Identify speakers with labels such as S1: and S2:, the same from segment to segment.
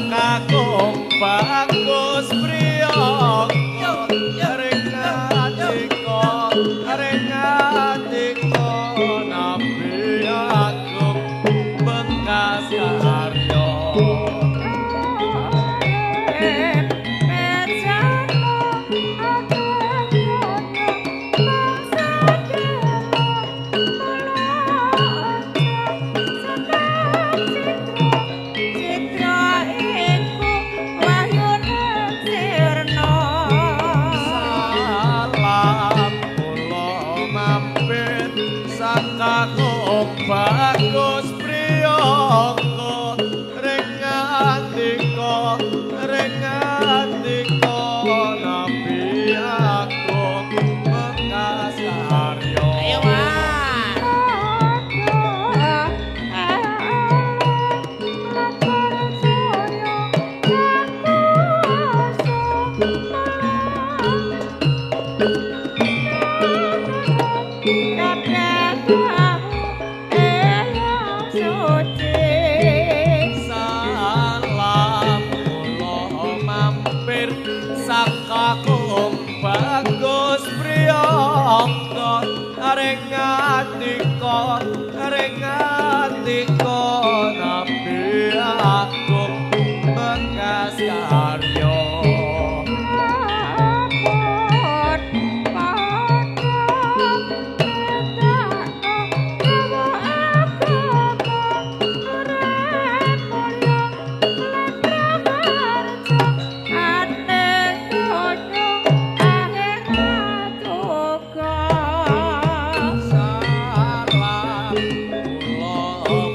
S1: Kakung Bagus Priyangga ring ngandika ring ngandika Nabi Agung bekas karya. Kakung Bagus Priyangga ring ngandika ring ngandika Nabi Agung bekas karya.
S2: Ayo Mas.
S1: Salam kula mampir Kakung Bagus Priyangga ring ngandika ring ngandika Nabi Agung bekas karya. Salam kula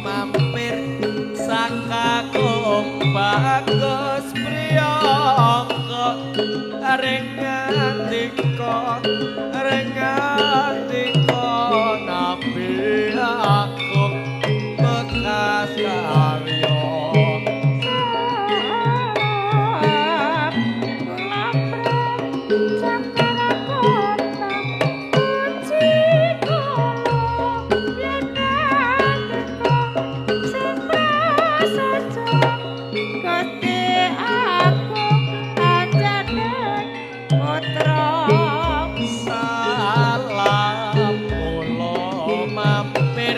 S1: mampir Kakung Bagus Priyangga ring ngandika ring ngandika Nabi Agung bekas karya. Salam kula mampir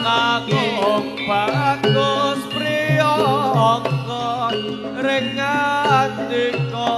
S1: Kakung Bagus Priyangga ring ngandika